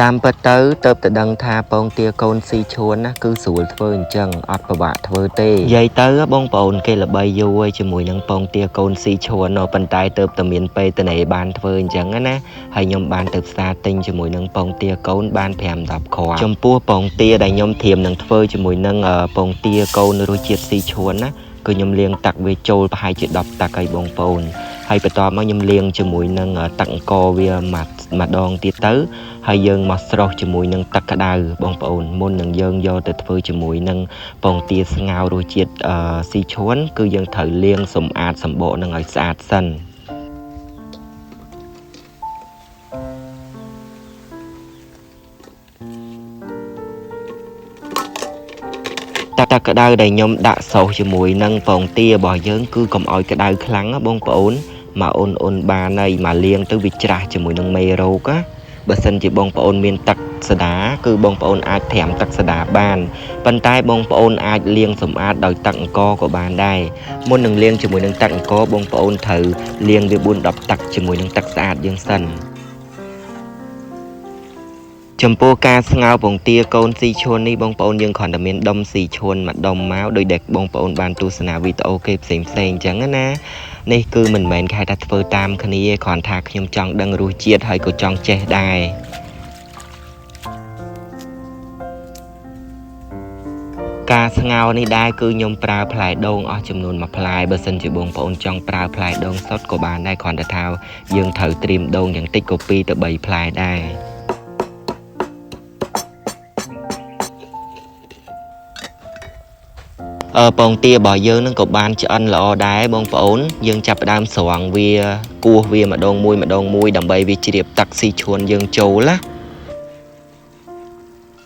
តាមពិតទៅទៅតែដឹងថាពងទាកូនស៊ីឈួនណាគឺស្រួលធ្វើអញ្ចឹងអត់ពិបាកធ្វើទេនិយាយទៅបងប្អូនគេល្បីយូរហើយជាមួយនឹងពងទាកូនស៊ីឈួនប៉ុន្តែទៅតែមានពេលតនេបានធ្វើអញ្ចឹងណាហើយខ្ញុំបានទៅផ្សារទិញជាមួយនឹងពងទាកូនបាន5 10គ្រាប់ចំពោះពងទាដែលខ្ញុំត្រៀមនឹងធ្វើជាមួយនឹងពងទាកូនរសជាតិស៊ីឈួនណាគឺខ្ញុំលាងទឹកវាចូលប្រហែលជា10ទឹកហើយបងប្អូនហើយបន្ទាប់មកខ្ញុំលាងជាមួយនឹងទឹកអង្ករវាមួយដងទៀតទៅហើយយើងមកស្រុះជាមួយនឹងទឹកក្តៅបងប្អូនមុននឹងយើងយកទៅធ្វើជាមួយនឹងពងទាស្ងោររសជាតិស៊ីឈួនគឺយើងត្រូវលាងសម្អាតសម្បកនឹងឲ្យស្អាតសិនទឹកក្តៅដែលខ្ញុំដាក់ស្រុះជាមួយនឹងពងទារបស់យើងគឺកុំឲ្យក្តៅខ្លាំងណាបងប្អូនមកអ៊ុនៗបានហើយមកលាងទៅវាច្រាស់ជាមួយនឹងមេរោគណាបើសិនជាបងប្អូនមានទឹកសដាគឺបងប្អូនអាចត្រាំទឹកសដាបានប៉ុន្តែបងប្អូនអាចលាងសម្អាតដោយទឹកអង្ករក៏បានដែរមុននឹងលាងជាមួយនឹងទឹកអង្ករបងប្អូនត្រូវលាងវា4 10ទឹកជាមួយនឹងទឹកស្អាតយើងសិនចំពោះការស្ងោរពងទាកូនស៊ីឈួននេះបងប្អូនយើងគ្រាន់តែមានដុំស៊ីឈួនមួយដុំមកដោយដែលបងប្អូនបានទស្សនាវីដេអូគេផ្សេងៗអញ្ចឹងណានេះគឺមិនមែនគេថាធ្វើតាមគ្នាគ្រាន់ថាខ្ញុំចង់ដឹងរសជាតិហើយក៏ចង់ចេះដែរការស្ងោរនេះដែរគឺខ្ញុំប្រើផ្លែដូងអស់ចំនួនមួយផ្លែបើសិនជាបងប្អូនចង់ប្រើផ្លែដូងសុទ្ធក៏បានដែរគ្រាន់តែថាយើងត្រូវត្រៀមដូងយ៉ាងតិចក៏2ទៅ3ផ្លែដែរពងទារបស់យើងនឹងក៏បានឆ្អិនល្អដែរបងប្អូនយើងចាប់ផ្ដើមស្រង់វាគោះវាម្ដងមួយម្ដងមួយដើម្បីវាជ្រាបទឹកស៊ីឈួនយើងចូលណា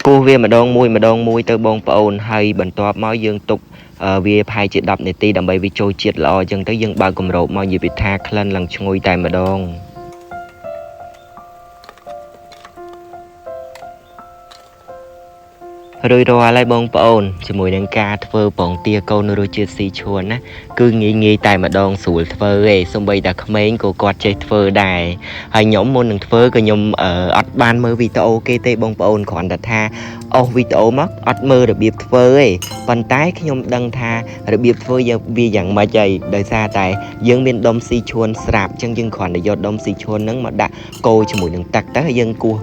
គោះវាម្ដងមួយម្ដងមួយទៅបងប្អូនហើយបន្ទាប់មកយើងទុកវាប្រហែលជា10នាទីដើម្បីវាចូលជាតិល្អអញ្ចឹងទៅយើងបើកគម្របមកនិយាយពីថាក្លិនឡើងឈ្ងុយតែម្ដងរួចរាល់ហើយបងប្អូនជាមួយនឹងការធ្វើពងទាកូនរសជាតិស៊ីឈួនណាគឺងាយងាយតែម្ដងស្រួលធ្វើឯងសូម្បីតែក្មេងក៏គាត់ចេះធ្វើដែរហើយខ្ញុំមុននឹងធ្វើក៏ខ្ញុំអត់បានមើលវីដេអូគេទេបងប្អូនគ្រាន់តែថាអស់វីដេអូមកអត់មើលរបៀបធ្វើទេប៉ុន្តែខ្ញុំដឹងថារបៀបធ្វើវាយ៉ាងម៉េចហើយដោយសារតែយើងមានដុំស៊ីឈួនស្រាប់អញ្ចឹងយើងគ្រាន់តែយកដុំស៊ីឈួនហ្នឹងមកដាក់កូរជាមួយនឹងទឹកទៅហើយយើងគោះ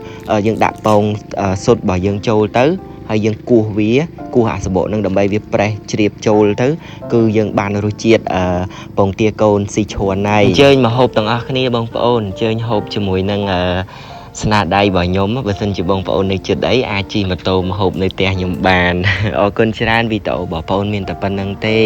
យើងដាក់ពងស៊ុតរបស់យើងចូលទៅហើយយើងគោះវាគោះអាសបកនឹងដើម្បីវាប្រេះជ្រាបចូលទៅគឺយើងបានរសជាតិពងទាកូនស៊ីឈួនហើយអញ្ជើញមកហូបទាំងអស់គ្នាបងប្អូនអញ្ជើញហូបជាមួយនឹងស្នាដៃរបស់ខ្ញុំបើសិនជាបងប្អូននៅជិតអីអាចជិះម៉ូតូមកហូបនៅផ្ទះខ្ញុំបានអរគុណច្រើនវីដេអូបងប្អូនមានតែប៉ុណ្្នឹងទេ